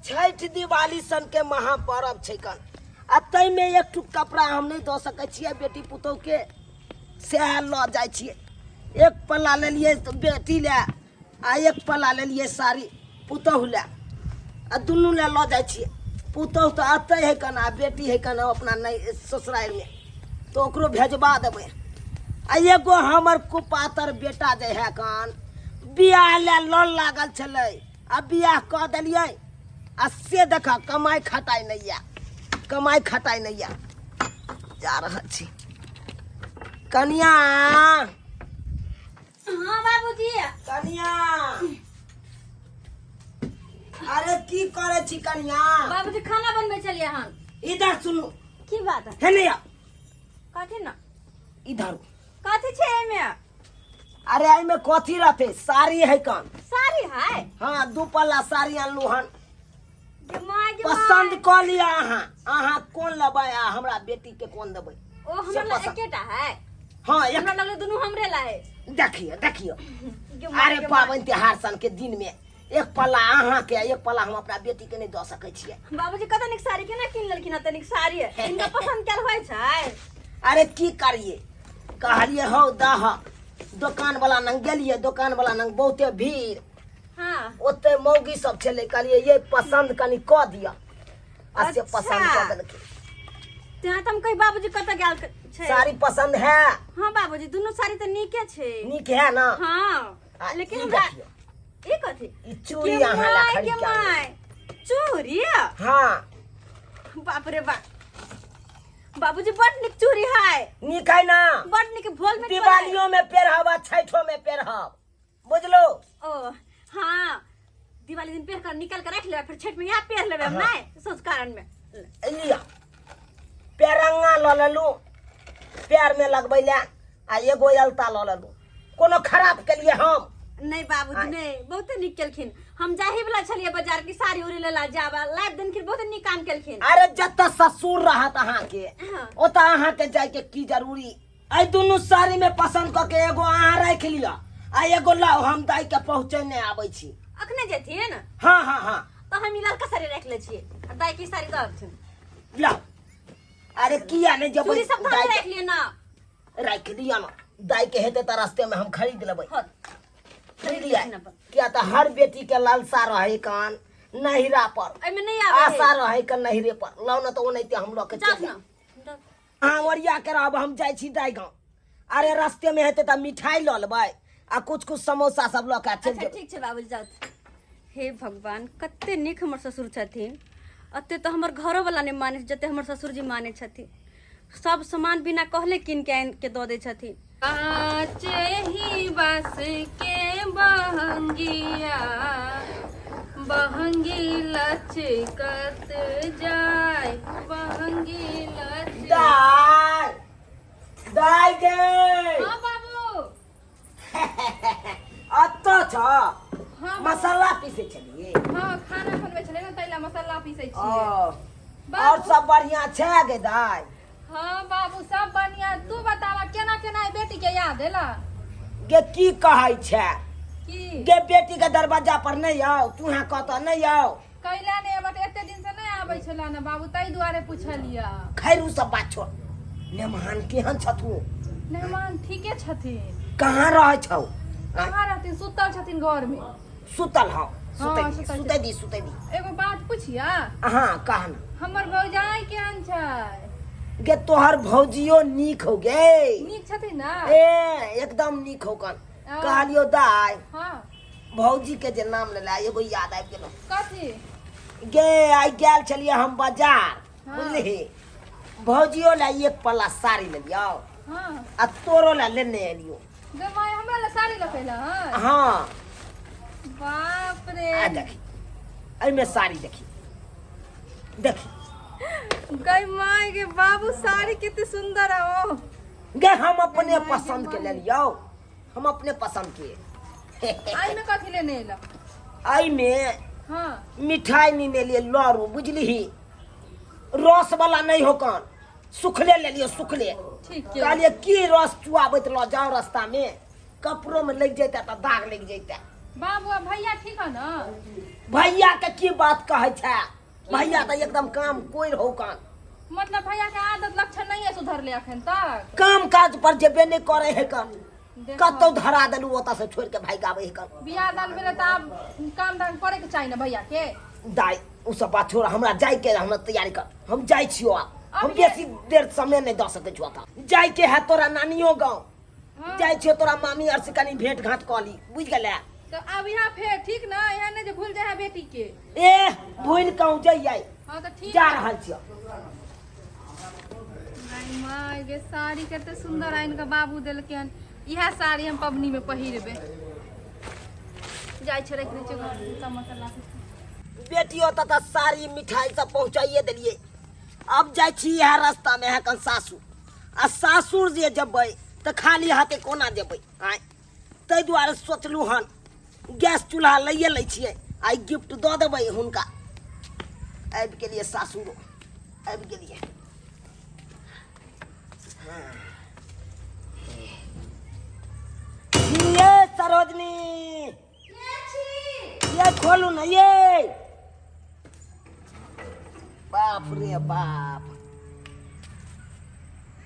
छठि दिवाली सनके महापर्व छै कन आ ताहिमे एक टुक कपड़ा हम नहि दऽ सकै छियै बेटी पुतोहके, सएह लऽ जाइ छियै। एक पल्ला लेलियै तऽ बेटी लए आ एक पल्ला लेलियै साड़ी पुतोहु लए, आ दुनू लए लऽ जाइ छियै। पुतोहु तऽ अतै है कन आ बेटी है कन अपना नहि ससुरारिमे, तऽ ओकरो भेजबा देबै। आ एगो हमर कुपातर बेटा जे है कन बियाह लए लड़ लागल छलै, आ बियाह कऽ देलियै आ से देख कमाइ खटाइ नहि यऽ, कमाइ खटाइ नहि यऽ। जा रहल छी कनिया। हाँ बाबूजी। कनिया, अरे की करे छी कनिया? बाबूजी खाना बनबै छलियै हन। इधर सुनू। की बात? हे नहीं आओ। कथी ना? इधर। कथी छै एहिमे? अरे एहिमे कथी रहते, साड़ी है कन। साड़ी है? हाँ, दू पल्ला साड़ी अनलू हन। गे माय, गे माय। पसंद कऽ लिअ अहाँ, अहाँ कोन लेबै आ हमरा बेटी के कोन देबै। ओ हमरा से लग पसंद। एकेटा है। हाँ, एक। हमरा लगलै दुनू हमरे ला है। देखियौ देखियौ। गे माय, अरे गे माय। पाबनि तिहार सन के दिन में एक पल्ला अहाँ के, एक पल्ला हम अपना बेटी के नहीं दऽ सकै छियै। बाबूजी कते नीक साड़ी केना कीन लेलखिन, एते नीक साड़ी हिनका पसंद कैल होइ छै? अरे की करिए, कहलिए हौ दह। दोकान वाला नंग गेलिए, दोकान वाला नंग बहुते भीड़। हाँ। ओते मौगी सब छलै, कहलिए ये पसंद कनी कऽ दिअ, आ से पसंद अच्छा। कऽ देलखिन। तें तऽ हम कही बाबूजी कतऽ गेल छै। साड़ी पसंद है? हाँ बाबूजी, दुनू साड़ी तऽ नीके छै। नीक है ना? हाँ। आ, लेकिन ई हमरा देखियौ। ई कथी? ई चूड़ी के अहाँ ला माय, खरीद के के आनलहुँ। माय, चूड़ी? हाँ। बाप रे बाप, बाबूजी बड़ नीक चूड़ी है। नीक है ना? बड़ नीक, भोल में दिवालियों में पेरहब आ छठो में पेरहब, बुझलो? ओ हाँ, दिवाली दिन पेर कर निकाल के रख लेबै, फिर छठ में यहाँ पेर लेबै हम। हाँ। नहीं संस्कारण में लिअ, पेरंगा लऽ लेलू पैर में लगबै लए आ एगो अलता लऽ लेलू। कोनो खराब केलिए हम? नहीं बाबूजी। आय। नहीं, बहुते नीक केलखिन। हम जाही वाला छलियै बाजार की साड़ी उड़ी लेला जाब, लाइब देलखिन, बहुत नीक काम केलखिन। अरे जतऽ ससुर रहत अहाँके हाँ। ओतऽ अहाँके जायके की जरूरी? एहि दुनू साड़ी में पसंद कऽ के एगो अहाँ राखि लिअ आ एगो लाउ, हम दाइ के पहुँचेने आबै छी। अखने जेथिन? हाँ हाँ हाँ। तऽ हम ई ललका साड़ी राखि लै छियै आ दाइ के साड़ी दऽ अबथिन। लाउ। अरे किया नहि जेबै? चूड़ी सब तऽ हम दाइ के राखि लिअ ना। राखि लिअ ना, दाइ के हेतै तऽ रास्ते में हम खरीद लेबै। हाँ। खरीद लिअ, किया तऽ हर बेटी के लालसा रहै कान नहिरा पर। एहिमे नहि आबै है। आशा रहै के नहिरे पर। लाउ ने तऽ ओनाहिते हम लऽ के जाउ चलि ना। जायब। अहाँ ओरिया के रहब, हम जाइ छी दाइ गाँव। अरे रास्ते में हेतै तऽ मिठाई लऽ लेबै आ कुछ कुछ समोसा सब लऽ के चलि अच्छा जेबै। ठीक छै बाबूजी, जाउ। हे भगवान, कते नीक हमर ससुर छथिन। एते तऽ हमर घरोवला नहि मानै छै जते हमर ससुरजी मानै छथिन। सब सामान बिना कहले कीन के आनि के दऽ दै छथिन। काचे ही बास के बहंगिया, बहंगी लचकत जाय, बहंगी लच। दाइ दाइ गे। हाँ बाबू। अतऽ छ? हाँ। मसाला पीसै छलियै? हाँ, खाना बनबै छलै ने, तै ला मसाला पीसै ओ छियै। और सब बढ़िया छै गे दाइ? हाँ बाबू, सब बढ़िया। तू बतावा, केना केना ई बेटी के याद एला? गे की कहै छै की? गे बेटी के दरवाजा पर नहि आउ, तू यहाँ कतऽ नहि आउ। कैला नहि एबा? तऽ एते दिन से नहि आबै छला ने बाबू, ताहि दुआरे पुछलिया। खैर उ सब बात छोड़, मेहमान केहन छथु? मेहमान ठीके छथिन। कहाँ रहै छौ? कहाँ रहथिन, सुतल छथिन घर में। सुतल? हँ, सुतै हाँ, दी। सुतल सुतै दी, सुतै दी। एगो बात पुछिया? हाँ, कह ना। हमर भौजाई केहन छै? गे तोहर भौजियो नीक हो गे। नीक छथिन ना? ए एकदम नीक हो कन। हाँ। कहलियो दाइ, हाँ। भौजी के जे नाम लेला एगो याद आबि गेलो। कथी? गे आइ गेल छलियै हम बाजार। हाँ। बुझलिही, भौजियो ला एक पल्ला साड़ी लेलियो हाँ आ तोरो ला लेने एलियो। गे माय, हमरा ला साड़ी लपेला हन? हाँ। बाप रे। आ देखी, एहिमे साड़ी देखी देखी। गई माय गे, बाबू साड़ी कितनी सुंदर है ओ। गे हम अपने पसंद के लेलियो, हम अपने पसंद के। आई में कथी लेने एला? एहिमे हाँ मिठाई नहीं लिए, लड़ू बुझलिही, रस वाला नहीं हो कन, सुखले ले लियो, सुखले। ठीक है। कहलिए की रस चुआबैत ल जाओ, रास्ता में कपड़ो में लग जैता तऽ दाग लग जैता। बाबू आ भैया ठीक है ना? भैया के की बात कहै छै भैया तऽ एकदम काम कोइ हो कान मतलब भैया के आदत लक्षण नहीं है सुधरले अखन तक काम काज पर जेबे नहि करे है कन देखो। कतौ धरा देलू ओतऽ से छोड़ि के भागि आबै है कन बियाह दान भेलै तऽ आब काम धाम करे के चाही ने भैया के दाइ ओ सब बात छोड़ हमरा जाय के हमरा तैयारी कर हम जाइ छियो आब हम अब ये- बेसी देर समय नहि दऽ सकै छियो एतऽ जाय के है तोरा नानियो गाँव हाँ। जाइ छियो तोरा मामी आर से कनी भेंट घाट कऽ ली बुझि गेलै तऽ आब यहाँ फेर ठीक ने एहन नहि जे भूल जाए है बेटी के ए भूलि कहूँ जइयै हाँ तऽ ठीक जा रहल छियो गाय माय गे साड़ी कते सुंदर आनि कऽ बाबू देलकै हन इएह साड़ी हम पबनी में पहिरबै जाइ छै राखि दै छै घर सब मसाला बेटियो तऽ तऽ साड़ी मिठाई सब पहुँचाइए देलियै अब जाइ छी इएह रास्तामे है कन सासुर आ सासुर जे जेबै तऽ खाली हाथे कोना जेबै आँय ताहि दुआरे सोचलहुँ हन गैस चूल्हा लैए लै छियै आ ई गिफ्ट दऽ देबै हुनका आबि गेलियै सासुरो आबि गेलियै ये सरोजनी ये खोलू ना ये बाप रे बाप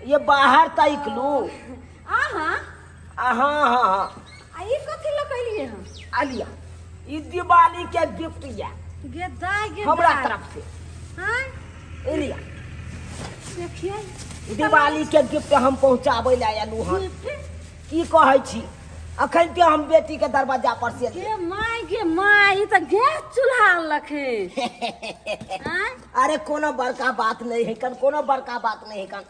ये बाहर तक लू अहाँ हाँ हाँ हाँ आ ई कथी लऽ कऽ एलियै हँ आलिया ई दिवाली के गिफ्ट या गे दाय गे हमरा दाय। तरफ से हाँ एलिया देखियै दिवाली के गिफ्ट हम पहुंचाबै लए आयलू हन गिफ्ट की कहै छी अखन ते हम बेटी के दरवाजा पर से गे माय गे माय ई तऽ गैस चूल्हा अनलक हे आँय अरे कोनो बड़का बात नहीं है कन कोनो बड़का बात नहीं है कन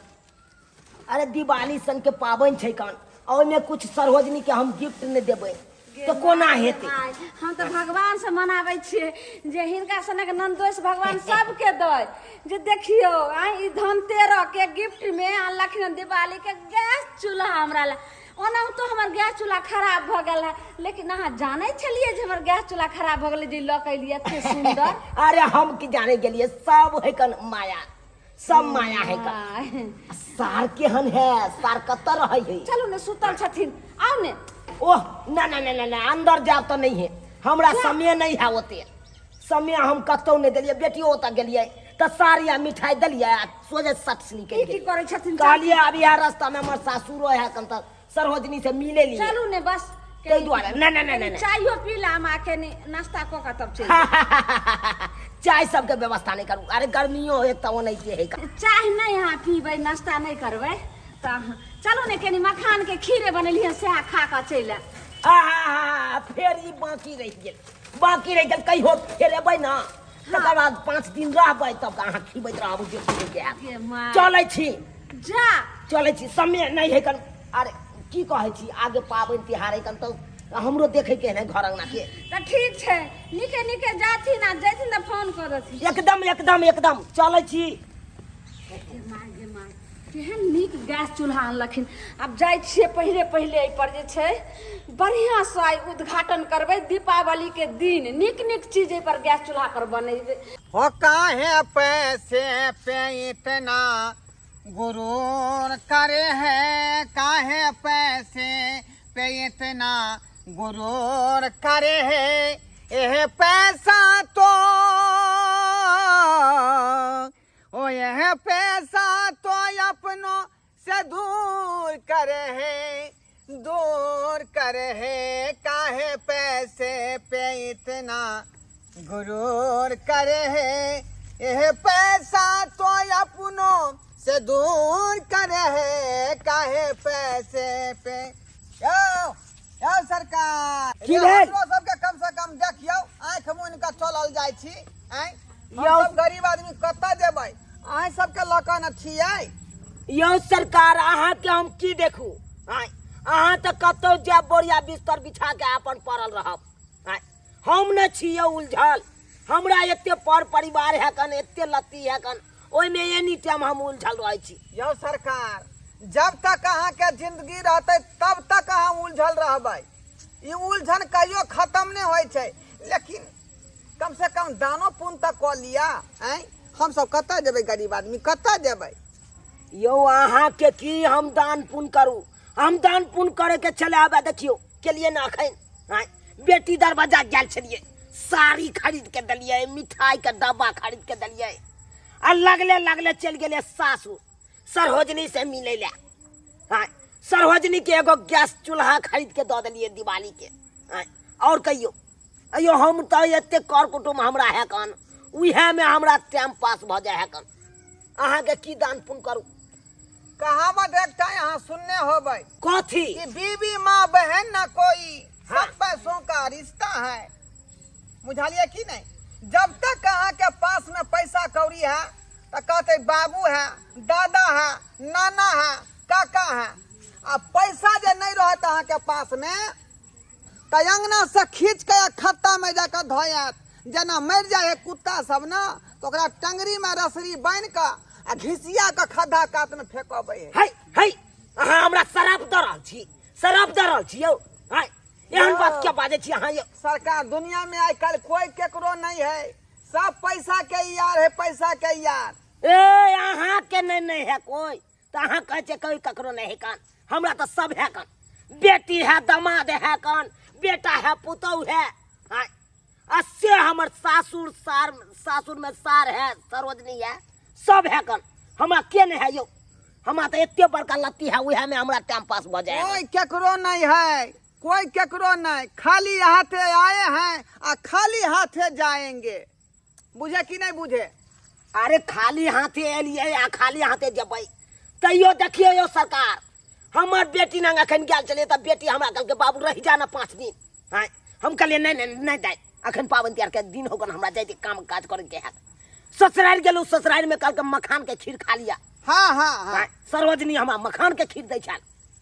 अरे दिवाली सन के पाबनि छै कन आ ओहिमे कुछ सरोजनी के हम गिफ्ट नहि देबै तऽ कोना हेतै आइ हम तऽ भगवान से मनाबै छियै जे हिनका सनक ननदोस भगवान सबके दै जे देखियौ आइ ई धनतेरह के गिफ्ट मे अनलखिन हन दिवाली के गैस चूल्हा हमरा लए ओनाहितो हमर गैस चूल्हा खराब भऽ गेल है लेकिन अहाँ जानै छलियै जे हमर गैस चूल्हा खराब भऽ गेलै जे लऽ के एलियै एते सुन्दर अरे हम की जाने गेलियै सब है कन माया सब माया है कन आइ। सार केहन है सार कतऽ रहै है चलू ने सुतल छथिन आउ ने ओह ना ना ना ना ना अंदर जाब तऽ नहीं है हमरा समय नहीं है ओते समय हम कतौ नहीं देलियै बेटियो ओतऽ गेलियै तऽ साड़ी आ मिठाई देलियै आ सोझे सट से निकलि ई की गेलियै करै छथिन कहलियै आब इएह रास्तामे हमर सासुरो है कन तऽ सरोजनी से मिले लिए चलू ने बस ताहि दुआरे ना ना ना ना ना। चायो पी ला हम आके ने नाश्ता कऽ कऽ तब चलि जायब। चाय सबके व्यवस्था नहीं करू अरे गर्मियो एक तऽ ओनाहिते है चाय नहि अहाँ पीबै नाश्ता नहि करबै तऽ अहाँ चलू ने कनि मखान के खीरे बनेलियै सएह खा कऽ चलि आयब। आहा फेर ई बाकी रहि गेल बाकी रहि गेल कहियो फेर एबै ने तकर बाद 5 दिन रहबै तब अहाँ खिबैत रहब जे खिबैके हैत गे माय। चलै छी जा चलै छी समय नहि है कन अरे की कहै छी आगे पाबनि तिहार है कन तऽ हमरो देखैके है ने घर अंगना के तऽ ठीक छै नीके नीके जाथिन आ जैथिन तऽ फोन कऽ देथिन एकदम एकदम एकदम चलै छी गे माय गे माय केहन नीक गैस चूल्हा अनलखिन आब जाइ छियै पहिले पहिले एहिपर जे छै बढ़िआँसँ आइ उद्घाटन करबै दीपावलीके दिन नीक नीक चीज एहिपर गैस चूल्हा पर बनेबै हो काहे पैसे पे इतना गुरूर करे है काहे पैसे पे इतना गुरूर करे है यह पैसा तो ओ यह पैसा तो अपनों से दूर करे है दूर करे है काहे पैसे पे इतना गुरूर करे है यह पैसा तो अपनों से दूर करे है काहे पैसे पे यौ यौ सरकार की भेल? हमरो सबके कम से कम देखियौ आँखि मुनि कऽ चलल जाइ छी आँय हम यौ। सब गरीब आदमी कतऽ जेबै अहाँ सबके लऽ कऽ ने छियै यौ सरकार अहाँके हम की देखू आँय अहाँ तऽ कतौ जायब बोरिया बिस्तर बिछा के अपन पड़ल रहब आँय हम ने छी यौ उलझल हमरा एते पर परिवार है कन एते लत्ती है कन ओहिमे एनी टाइम हम उलझल रहै छी यौ सरकार जब तक अहाँके जिंदगी रहतै तब तक अहाँ उलझल रहबै ई उलझन कहियो खत्म नहि होइ छै लेकिन कम से कम दानो पुण्य तऽ कऽ लिअ आँय हमसब कतऽ जेबै गरीब आदमी कतऽ जेबै यौ अहाँके की हम दान पुण्य करू हम दान पुण्य करैके छलै आबे देखियौ केलियै ने अखन आँय बेटी दरवाजा गेल छलियै साड़ी खरीद के देलियै, मिठाई के डब्बा खरीद के देलियै, आ लगले लगले चलि गेलियै सासुर सरोजनी से मिलै लए। हाँ, सरोजनी के एगो गैस चूल्हा खरीद के दऽ देलियै दिवाली के। हाँ, आओर कहियौ अयो, हम तऽ एते कर कुटुम्ब हमरा है कन, उएहमे हमरा टाइम पास भऽ जाइ है कन। अहाँके की दान पुण्य करू? कहावत एकटा यहाँ सुनने होबै। कथी? कि बीबी माँ बहन न कोई, हाँ। सब पैसों का रिश्ता है। बुझलिए कि नहीं? जब तक अहाँ के पास में पैसा कौड़ी है तो कहते बाबू है, दादा है, नाना है, काका है। आ पैसा जे नहीं रहत अहाँ के पास में तऽ अंगना से खींच के खत्ता में जाकर धोयत, जेना मरि जाए है कुत्ता सब ना, तो ओकरा टंगरी में रसरी बान्हि कऽ आ घिसिया कऽ खद्धा कात में फेंकबै है। है है, अहाँ हमरा शराब दऽ रहल छी, शराब दऽ रहल छी यौ। है, एहन बात क्या बाजै छी अहाँ यौ? सरकार, दुनिया में आइ काल्हि कोई केकरो नहीं है, सब पैसा के यार है, पैसा के यार। ए, अहाँ के नहीं नहीं है कोई, तऽ अहाँ कहै छियै कोई ककरो नहीं है कान। हमरा तऽ सब है कान, बेटी है, दमाद है कान, बेटा है, पुतहु है। हाँ, आ से हमर सासुर सार, सासुर में सार है, सरोजनी है, सब है कान। हमरा के नहीं है यौ? हमरा तऽ एते बड़का लत्ती है, उएह में हमरा टाइम पास भऽ जाए। कोई केकरो नहीं है, कोई केकरो नहीं, खाली हाथे आए हैं आ खाली हाथे जाएंगे। बुझे कि नहीं बुझे? अरे खाली हाथे एलियै आ खाली हाथे जेबै। तैयो देखियौ यौ सरकार, हमर बेटी नंग अखन गेल छलियै तऽ बेटी हमरा कहलकै बाबू रहि जा ने 5 दिन। हाँ, हम कहलियै नहीं नहीं नहीं दाइ, अखन पाबनि तिहार के दिन होगन, हमरा जाइते काम काज करैके हैत। ससुरारि गेलहुँ, ससुरारि में कहलकै मखान के खीर खा लिया। हाँ हाँ हाँ। हाँ, सरोजनी हमरा मखान के खीर दै छल।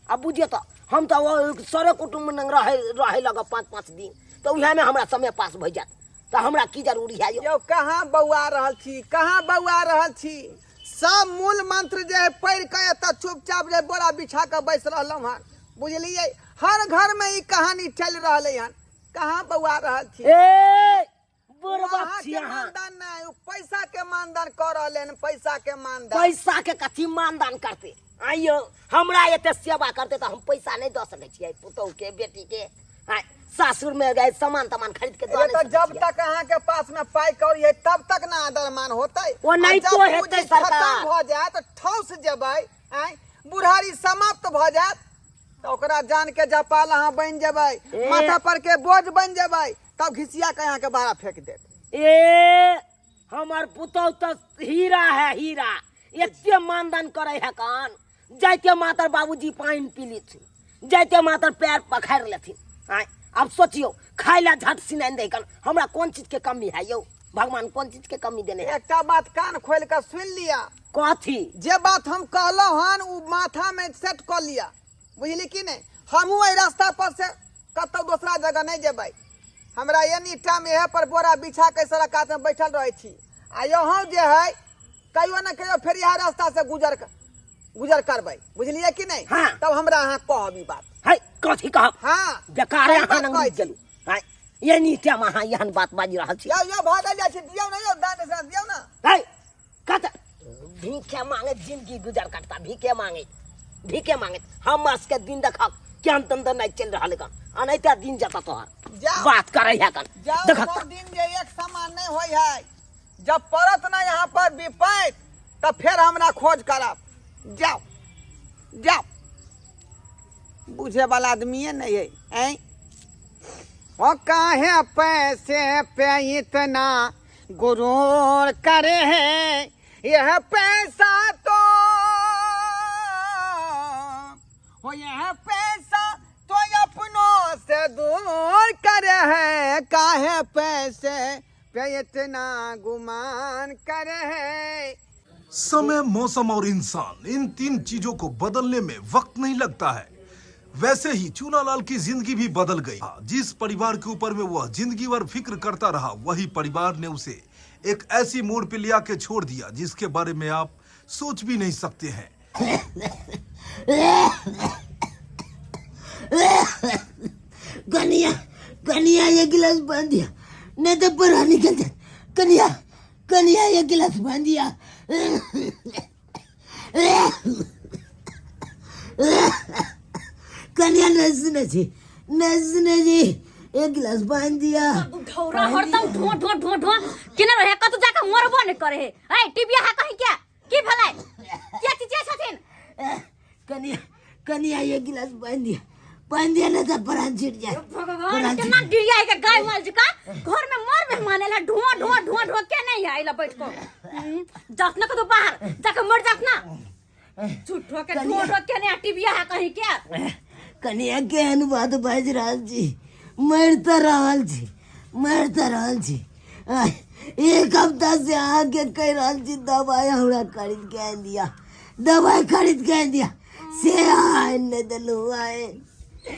अब बुझियौ तऽ हम तऽ ओ सरे कुटुम्ब नंग रहै रहै लगब 5-5 दिन, तऽ उएहमे हमरा समय पास भऽ जायत, तऽ हमरा की जरूरी है यौ? यौ कहाँ बौआ रहल छी, कहाँ बौआ रहल छी? सब मूल मंत्र जे है पढ़ि के एतऽ चुपचाप जे बोरा बिछा के बैस रहलहुँ हन, बुझलियै? हर घर में ई कहानी चलि रहलै हन। कहाँ बौआ रहल छी? ए बुढ़बक अहाँ छी के अहाँ। मानदान नहि, ओ पैसा के मानदान कऽ रहलै हन, पैसा के मानदान। पैसा के कथी मानदान करते? आइयो हमरा एते सेवा करते तऽ हम पैसा नहि दऽ सकै छियै पुतहु के, बेटी के। आँय, सासुर में गए सामान तामान खरीद के दऽ अरे नहि तऽ सकै जब छियै। तक अहाँ के पास में पाई कौड़ी है तब तक ना आदर मान होतै। ओ नहि आ जब तो हेतै पूँजी सरकार। खतम भऽ जायत, ठौस जेबै, आँय, बुढ़ारी समाप्त भऽ जायत, तऽ ओकरा जान के जपाल अहाँ बनि जेबै, ए। माथा पर के बोझ बनि जेबै, तब घिसिया के अहाँ के बाहर फेंक देत। ए हमर पुतहु तऽ हीरा है, हीरा, एते मानदान करे है कान, जाइते मातर बाबूजी पानि पी लेथिन, जाइते मातर पैर पखारि लेथिन। आँय, आब सोचियौ, खाय ला झट सिनाइन दै कन, हमरा कोन चीज के कमी है यौ? भगवान कोन चीज के कमी देने है? एकटा बात कान खोलि कऽ सुनि लिअ। कथी? जे बात हम कहलहुँ हन ओ माथा में सेट कऽ लिअ, बुझली कि नहि? हमहूँ एहि रास्ता पर से कतहु दोसरा जगह नहि जेबै। हमरा एनी टाइम इएह पर बोरा बिछा के सड़क कात में बैठल रहै छी, आ यहाँ जे है कहियो ने कहियो फेर इएह रास्ता से गुजर करबै, बुझलियै कि नहि? हाँ। तब हमरा अहाँ कहब ई बात। है, कथी कहब? हाँ। बेकार है, सही अहाँ बात नंग कहै छी। गेलू। है, एनी टाइम अहाँ एहन बात बाजि रहल छी। यौ यौ भागल जाइ छी, दियौ ने यौ दान दक्षिणा दियौ ना। है, कत भीखे मांगे जिंदगी गुजर करता, भीखे मांगे, भीखे मांगे। हमर सबके दिन देखक केहन तंदर नहीं चल रहल कन, अनैते दिन जता तोहर। जाओ। बात करे है कन। जाओ, देखक सब दिन जे एक समान नहीं होय है, जब पड़त ना यहाँ पर विपैत तब फिर हमरा खोज करब। जाओ जाओ, बुझे वाला आदमी नहीं है। ऐं ओ काहे पैसे पे इतना गुरूर करे है, यह पैसा तो हो, यह पैसा तो अपनों से दूर करे है, काहे पैसे पे इतना गुमान करे है। समय, मौसम और इंसान, इन 3 चीजों को बदलने में वक्त नहीं लगता है। वैसे ही चूनालाल की जिंदगी भी बदल गई। जिस परिवार के ऊपर में वह जिंदगी भर फिक्र करता रहा, वही परिवार ने उसे एक ऐसी मोड़ पे लिया के छोड़ दिया जिसके बारे में आप सोच भी नहीं सकते हैं। कनिया, कनिया ये गिलास बांध दिया, नहीं तो बुरा निकल जाए। कनिया, कनिया ये गिलास बांध दिया। कनिया नहीं सुने जी, नहीं सुने जी। एक गिलास पानि दिया। ढौरा हरदम ढो ढो ढो ढो केने रहे, कतौ जाके मरबो नहि करे हे। ए टीबिया है कहीं क्या की भेलै, क्या चीज छथिन? कनिया कनिया एक गिलास पानि दिया, पानि दिया, नहीं तो प्राण छूट जाए। भगवान केना डिरिया है के गाय माल जका घर में मर मेहमान एला, ढो ढो ढो ढो के नहीं आइला बैठ को। जात न कतौ बाहर जाके मर जात ना झूठो के, ढो ढो के नहीं टीबिया है कहीं क्या। कनिया केहन बात बाजि रहल छी, मरि तऽ रहल छी, मरि तऽ रहल छी। आय, एक हफ्ता से अहाँके कहि रहल छी दवाइ हमरा खरीद के आनि दिअ, दवाइ खरीद के आनि दिअ, से अहाँ आनि नहि देलहुँ। आय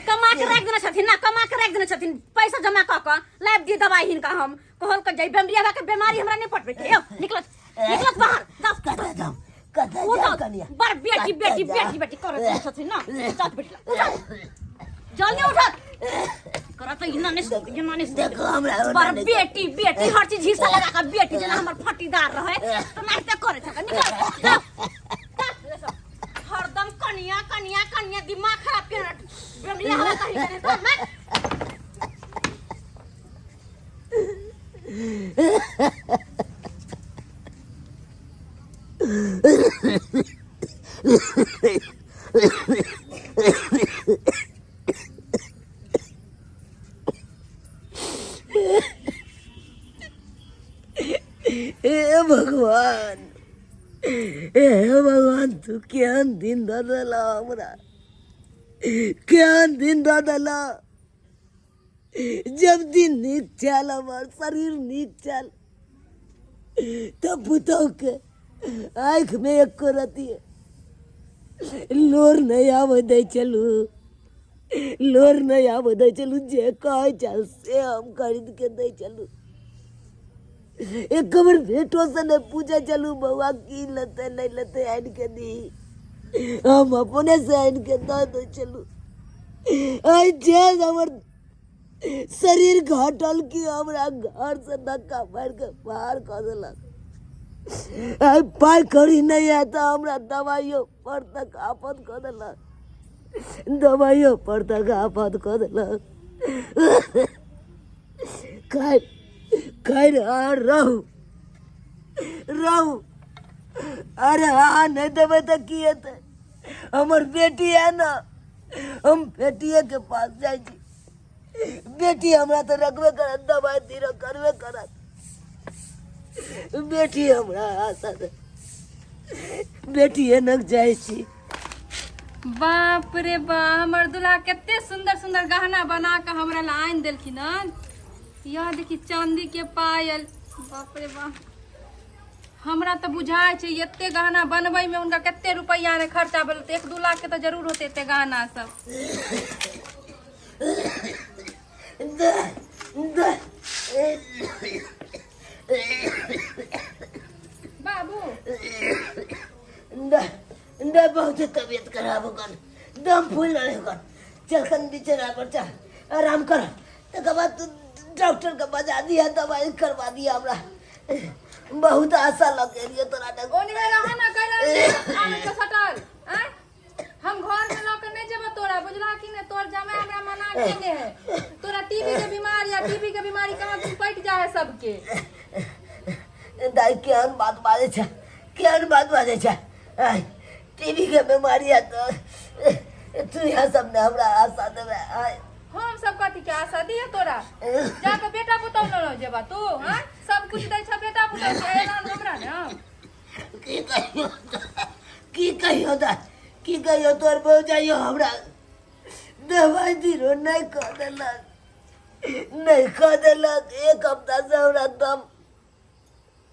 कमा के राखि देने छथिन ना, कमा के राखि देने छथिन, पैसा जमा कऽ कऽ लाबि दिअ दवाइ हिनका। हम कहल के जाइ बेमरिया के बीमारी हमरा नहीं पटबै के। यौ निकलत निकलत बाहर जाउ। कतऽ जाउ, कतऽ जाउ उठो कनिया? बड़ बेटी कतऽ बेटी जाउ? बेटी बेटी करत छथिन ना, जाउ बेटी लग, उठो जल्दी उठो, करत इना नहीं इना नहीं। देखो हमरा ओना बड़ नहि। बेटी बेटी हर चीज हिस्सा लगा के बेटी जेना हमर फटीदार रहे तो नाश्ता करे छक। निकल जाओ, जाओ। हरदम कनिया कनिया कनिया दिमाग खराब के बेमरिया हवा कहीं करे तो मैं। हे भगवान, हे भगवान, तू केहन दिन दऽ देला हमरा, केहन दिन दऽ देला। जब दिन नीक छल, हमर शरीर नीक छल, तब पुतहुके आँखिमे एको रत्ती लोर नहि आबऽ दै छलहुँ, लोर नहि आबऽ दै छलहुँ। जे कहै छल से हम खरीदके दै छलहुँ। एक बेर बेटोसँ नहि पूछै छलहुँ बौआ की लेतै नहि लेतै, आनिके दी, हम अपनेसँ आनिके दऽ दै छलहुँ। आइ जे हमर शरीर घटल कि हमरा घरसँ धक्का मारिके बाहर कऽ देलक। आइ पाइ कौड़ी नहि है तऽ हमरा दबाइयो पर तक आफत कऽ देलक, दबाइयो पर तक आफत कऽ देलक। खाइ खाइ आ रहू रहू। अरे अहाँ नहि देबै तऽ की हेतै? हमर बेटी है ने, हम बेटिएके पास जाइ छी। बेटी हमरा तऽ रखबे करत, दबाइ धीरे करबे करत। बेटी हमरा आशा दे, बेटी एनक जाइ छी। बाप रे बा, हमर दूल्हा कते सुंदर सुंदर गहना बना के हमरा ला आनि देलखिन हन। यह देखी चांदी के पायल, बाप रे बा, हमरा तऽ बुझाइ छै एते गहना बनबै में हुनका कते रुपैआ ने खर्चा भेल होतै, 1-2 लाख के तऽ जरूर होतै एते गहना सब। दे दे। बाबू दे दे, बहुत तबियत खराब हो गल, दम फूल रहे हो गल। चल कन बिछाना पर चल, आराम कर, तकर बाद तू डॉक्टर के बजा दिया, दवाई करवा दिया। हमरा बहुत आशा लग गेलियो तोरा डॉक्टर। ओने रह ना कैला आन के सटल आँय, हम घर में लऽ के नहीं जेबो तोरा, बुझला कि ने? तोर जमाई हमरा मना केने है, तोरा टीबी के बीमारी आ टीबी के बीमारी कहाँ तुम पटि जा है सबके। दाई केहन बात बाजै छै, केहन बात बाजै छै? आय टीबी के बीमारी है तो तू यहाँ सब ने हमरा आशा देबै? आय हम सब कथी के आशा दिए तोरा? जाके बेटा पुतौह न रह जेबा तू? हाँ, सब कुछ दै छ बेटा पुतौह के, एना हमरा ने। की कहियो, की कहियो दाई, की कहियो? तोर भौजाइयो हमरा दवाई दिरो नहि कऽ देलक, नहि कऽ देलक। एक हफ्ता से हमरा दम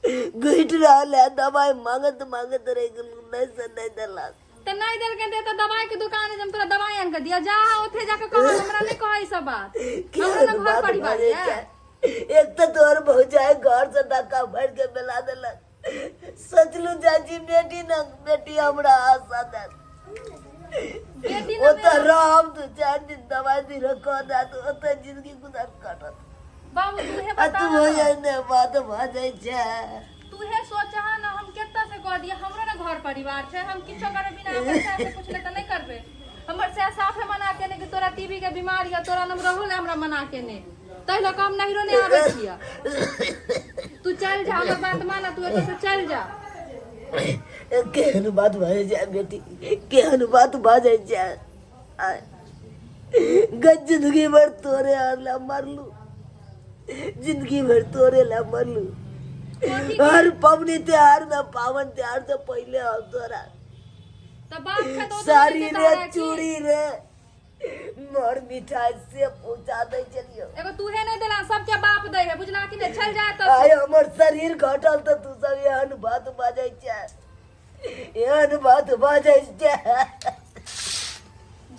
घुटि रहल है, दवाई मांगत मांगत रहि गेलहुँ, नहि से नहि देलक। तऽ नहि देलकै तऽ दवाई के दुकान है, हम तोरा दवाई आन के दिया, जा ओथे जाके कह, हमरा नहि कहै ई सब बात। हमरा केहन ने घर बात परिवार बाजै है। छै? एक तऽ तोहर भौजाइ घर से धक्का मारि के बेला देलक। सोचलहुँ जाइ छी बेटी ने, बेटी हमरा आशा देत, बेटी ने। ओतऽ रहब 2-4 दिन, दवाई दिरो कऽ देत, ओतऽ जिंदगी गुजर कटत। बाबू तूहे आ बता तू ना। हो जाइ ने बात भऽ जाइ छै। तूहे सोचह ना, हम केत्ता से कह दिए, हमरो ने घर परिवार छै। हम किछो करे बिना अपन सास से पूछले तऽ नहि करबै। हमर सास साफे मना केने कि तोरा टीबी के बीमारी है, तोरा नाम रहू ले हमरा मना केने। ताहि लऽ कऽ हम नहिरो नहि आबै छियै। तू चल जा, हमर बात माना, तू एतऽ से चल जा। केहन बात भऽ जाय बेटी, केहन बात भऽ जाय। जिंदगी भर तोरे आर ला मरलू, जिंदगी भर तोरे ला मरलू। हर पवनी त्योहार में, पावन त्योहार से पहले हम तोरा तऽ बाप छै तऽ ओ तऽ साड़ी नहि रे देता है की? चूड़ी रे मर मिठाई से पहुंचा दै छलियो। एगो तूहे नहि देला, सबके बाप दै है, बुझला कि नहि? चल जा तऽ। आइ हमर शरीर घटल तऽ तू सब एहन बात बाजै छै, एहन बात बाजै छै।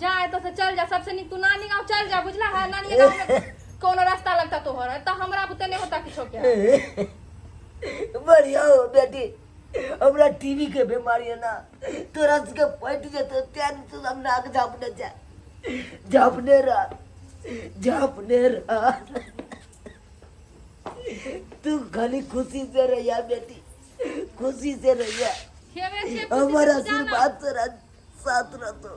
जा एतऽ से चल जा, सबसे नीक तू नानी गाँव चल जा, बुझला है? नानी गाँव में कोनो रास्ता लगता तोहर, एतऽ हमरा बुते नहि होता किछो के। बढ़िया हो बेटी, हमरा टीबी के बीमारी है ना, तोरा सबके पटि जेतौ, तें तू सब नाक झापने जा, झापने रह, झापने रह। तू खाली खुशी से रहिया बेटी, खुशी से रहिया। हेबे छियै खुशी हमर से, तू जा ना। आशीर्वाद तोरा साथ रहतो।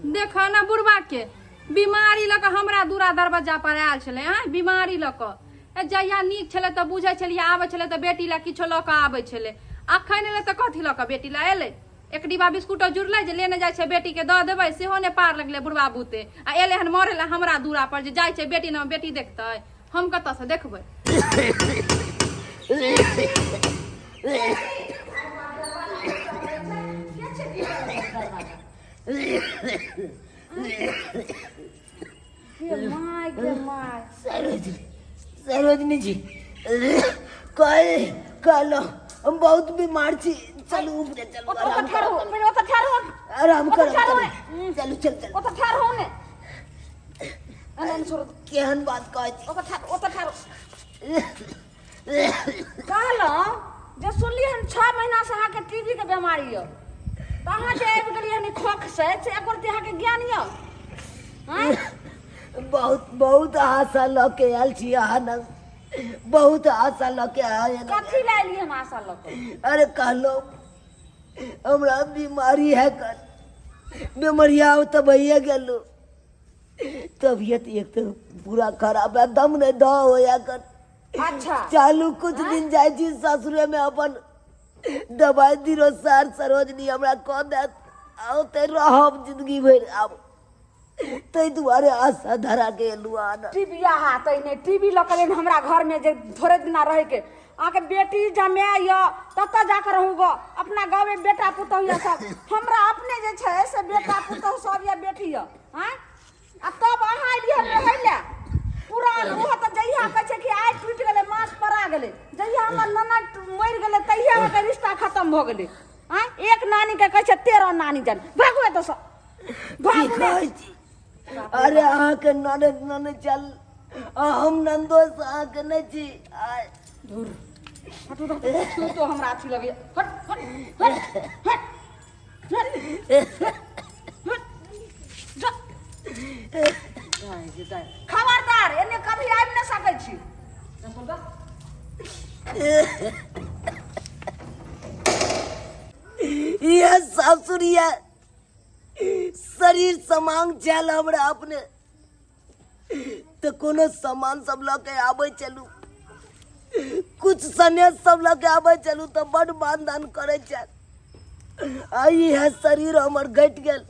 देखो ना बुढ़बा के बीमारी लऽ कऽ हमरा दूरा दरवाजा पर आयल छलै। आँय, बीमारी लऽ कऽ ए जहिया नीक छलै तऽ बुझै छलियै, आबै छलै तऽ बेटी लए किछो लऽ कऽ आबै छलै। अखन एलै तऽ कथी लऽ कऽ बेटी लए एलै? एक डिब्बा बिस्कुटो जुड़लै जे लेने जाइ छै बेटीके दऽ देबै, सेहो नहि पार लगलै बुढ़बा बूते। आ एलै हन मरै लए हमरा दूरा पर जे जाइ छै बेटी ने बेटी देखतै, हम कतऽसँ देखबै? गे my, गे my. Sarojini, Sarojini जी, कहे कहलो हम बहुत बीमार छी, चलू ऊपरे चलू। ओतऽ आराम ठाढ़ हो, करू। पहिले ओतऽ ठाढ़ हो। आराम ओतऽ करू। ठाढ़ हो। चलू, चल चल। ओतऽ ठाढ़ हो ने, एना एना छोड़। केहन बात कहै छी? ओतऽ ठाढ़, ओतऽ ठाढ़ हो। कहलहुँ जे सुनलियै हन 6 महीनासँ अहाँके टीबी के बेमारी यऽ, तऽ अहाँ जे आबि गेलियै हन ई खोख से, से एको रत्ती अहाँके ज्ञान यऽ? आँय? बहुत बहुत आशा लऽ के आयल छी अहाँ लग, बहुत आशा लऽ के आयल। कथी लए एलियै हम आशा लऽ कऽ? अरे कहलो हमरा बीमारी है, कर बीमारिया तऽ भइए गेलो, तबियत एक तो पूरा खराब है, दम नहीं दह होया कर। अच्छा। चालू कुछ दिन जाइ छी ससुरे में, अपन दवाई दिरो सार सरोजनी हमरा कह देत, आओ ते रहब जिंदगी भरि। आब ताहि दुआरे आशा धरा के एलू आन। टीवी अहाँ तऽ नहि टीवी लऽ कऽ एलियै हमरा घरमे जे थोड़े दिना रहैके। अहाँके बेटी जमाय यऽ, ततऽ जाकऽ रहू गऽ। अपना गाँवमे बेटा पुतहु यऽ सब, हमरा अपने जे छै से बेटा पुतहु सब यऽ, बेटी यऽ। आँय, आ तब अहाँ एलियै हन रहै लए पुरान। ओहो तऽ जहिया कहै छै कि आइ टूटि गेलै मास पड़ा गेलै, जहिया हमर ननद मरि गेलै तहिया अहाँके रिश्ता खतम भऽ गेलै। आँय, एक नानीके कहै छै 13 नानी जान। भागू एतऽसँ, की भागू ने। कहै छी? अरे अहाँके ननद ननद चल, आ हम नन्दोस अहाँके नहि छी। आय हटू तऽ, छू तो हमरा अथी लगैया। हट हट हट हट हट हट, जा। खबरदार, एने कभी आबि नहि सकै छी। इएह सासुर यऽ, शरीर समांग छल हमरा अपने तऽ कोनो सामान सब लऽ के आबै चलू, कुछ सनेश सब लऽ के आबै चलू तऽ बड मान दान करै छल। आ इएह शरीर हमर घटि गेल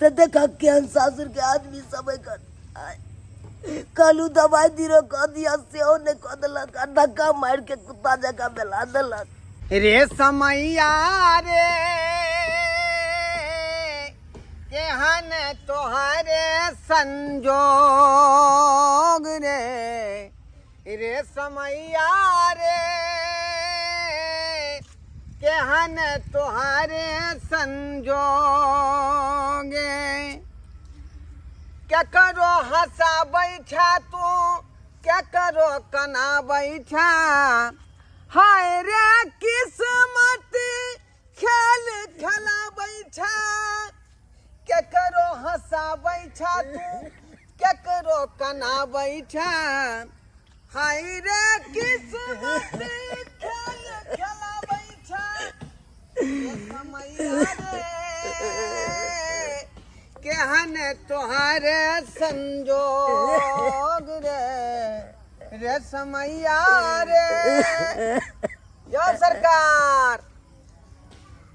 तऽ देख केहन सासुर के आदमी सब एकर। आय, कहलू दवाइ दिरो कऽ दिअ, सेहो नहि कऽ देलक आ धक्का मारि के कुत्ता जकाँ बेला देलक। रे समैया रे, केहन तोहरे संजोग रे, रे समैया रे, केहन तोहरे संजोग, केकरो हँसाबै छा तू, केकरो कनाबै छा, हाय रे किस्मत खेल खेलाबै छा, केकरो हँसाबै छा तू, केकरो कनाबै छा, हाय रे किस्मत खेल खेलाबै छा, रे समैया रे। केहन तोहर संजोग रे, रे समैया रे। यौ सरकार,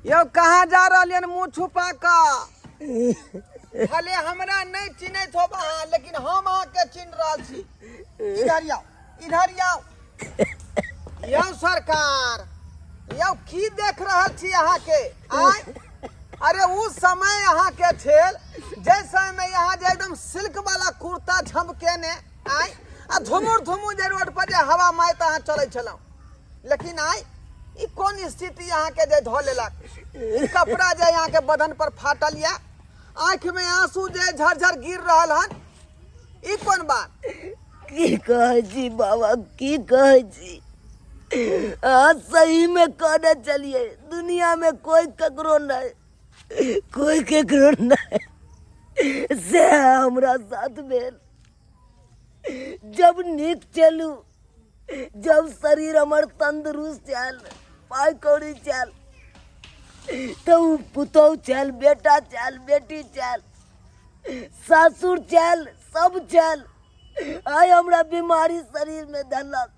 यौ कहाँ जा रहलियन मुँह छुपा कऽ? भले हमरा नहि चिन्हैत होब अहाँ, लेकिन हम अहाँके चिन्ह रहल छी। इधर आउ, इधर आउ। यौ सरकार, यौ की देख रहल छी अहाँके? आय अरे उ समय अहाँके छेल जै समय में यहाँ जे एकदम सिल्क वाला कुर्ता झमकेने आय आ धुमुर धुमुर जे रोड पर जे हवा मारैत अहाँ चलै छलहुँ, लेकिन आइ ई कोन स्थिति अहाँके जे धऽ लेलक? ई कपड़ा जे अहाँके बदन पर फाटल यऽ, आँखि में आंसू जे झरझर गिर रहल हन, ई कोन बात? की कहै छी बाबा, की कहै छी? अहाँ सही में कहने चलिए, दुनिया में कोई ककरो नहीं, कोई केकरो नहीं। से हमरा साथ भेल। जब नीक चलू, जब शरीर हमर तंदुरुस्त छल, पाइ कौड़ी छल, तऽ ओ पुतहु छल, बेटा छल, बेटी छल, सासुर छल, सब छल। आइ हमरा बीमारी शरीरमे धरलक,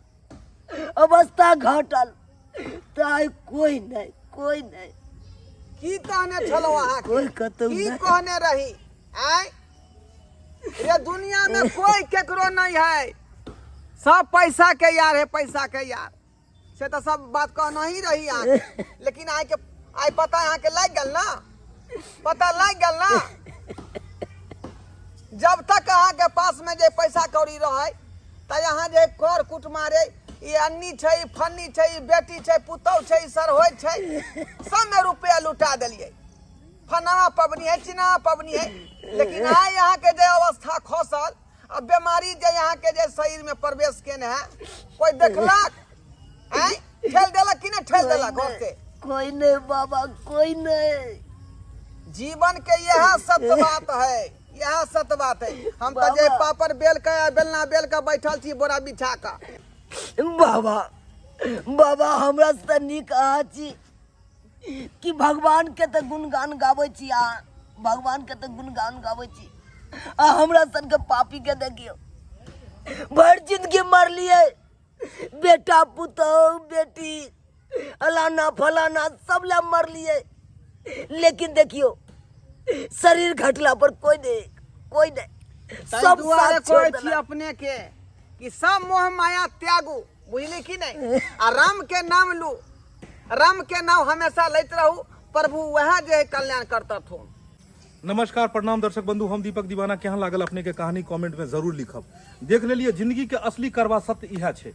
अवस्था घटल, तऽ आइ कोइ नहि, कोइ नहि। की कहने छलहुँ अहाँ? कोइ कतौ की नहि। कहने रही? आँय रे, दुनिया में कोई केकरो नहीं है, सब पैसा के यार है, पैसा के यार। से तो सब बात कहना ही रही अहाँके, लेकिन आइ के आइ पता अहाँके लागि गेल ना, पता लागि गेल ना। जब तक अहाँके पास में जे पैसा कौड़ी रहे तऽ अहाँ जे कर कुट मारे, ई अन्नी छै, ई फन्नी छै, ई बेटी छै, पुतहु छै, ई सरहोइ छै, सबमे रुपया लुटा देलियै। फनावा पबनी है, चिनावा पबनी है, लेकिन आइ अहाँके जे अवस्था खसल आ बीमारी जे अहाँके जे शरीर में प्रवेश केने है, कोई देखलक? आँय, ठेल देलक कि नहि ठेल देलक घर से? कोई नहीं बाबा, कोई नहीं। जीवन के यह सत्य बात है, यह सत्य बात है। हम तऽ जे बाबा। पापड़ बेल के आ बेलना बेल के बैठल छी बोरा बिछा के। बाबा, बाबा, हमरा से तऽ नीक अहाँ छी कि भगवान के तऽ गुणगान गाबै छी अहाँ, भगवान के तऽ गुणगान गाबै छी, आ हमरा सन के पापी के देखियौ, भरि जिंदगी मरलियै, बेटा पुतहु बेटी अलाना फलाना सब लए मरलियै, लेकिन देखियौ शरीर घटला पर कोई नहीं, कोई नहीं, ताहि सब दुआरे साथ छोड़ कहै छी देलक। अपने के कि सब मोह माया त्यागू, बुझली कि नहीं? आ राम के नाम लू, राम के नाम हमेशा लैत रहू, प्रभु वएह जे है कल्याण करतथुन। नमस्कार, प्रणाम दर्शक बंधु, हम दीपक दीवाना। केहन लागल अपने के कहानी कमेंट में जरूर लिखब। देख लेलिए जिंदगी के असली करवा सत्य इएह छै।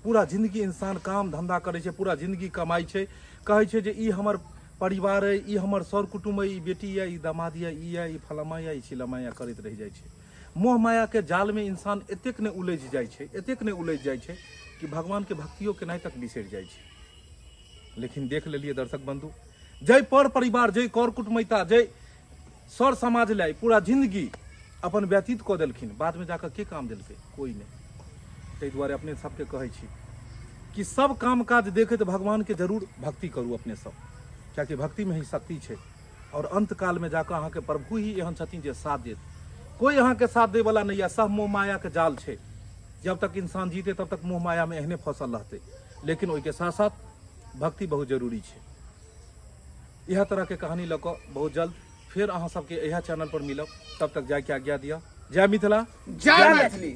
पूरा जिंदगी इंसान काम धंधा करै छै, पूरा जिंदगी कमाइ छै, कहै छै जे ई हमर परिवार अइ, ई हमर सर कुटुम्ब अइ, ई बेटी यऽ, ई दामाद यऽ, ई यऽ, ई फलामा यऽ, ई चिलामा यऽ, करैत रहि जाइ छै। मोह माया के जाल में इंसान एतेक नहि उलझि जाइ छै, एतेक नहि उलझि जाइ छै कि भगवान के भक्तियो केनाइ तक बिसरि जाइ छै। लेकिन देख लेलिए दर्शक बंधु, जै पर परिवार, जै कर कुटुमैता, जै सर समाज लए पूरा जिंदगी अपन व्यतीत कऽ देलखिन, बादमे जाकऽ के काम देलकै? कोई नहि। ताहि दुआरे अपने सबके कहै छी कि सब काम काज देखैत भगवानके जरूर भक्ति करू अपने सब, कियाकि भक्तिमे ही शक्ति छै। और अंत काल में जाकऽ अहाँके प्रभु ही एहन छथिन जे साथ देत, कोई अहाँके साथ दैवला नहि यऽ। सब मोह मायाके जाल छै, जब तक इंसान जीते तब तक मोह मायामे एहने फसल रहतै, लेकिन ओहिके साथ साथ भक्ति बहुत जरूरी छै। इएह तरहके कहानी लऽ कऽ बहुत जल्द फेर अहाँ सबके इएह चैनल पर मिलब। तब तक जायके आज्ञा दिअ। जय मिथिला, जय मैथिली।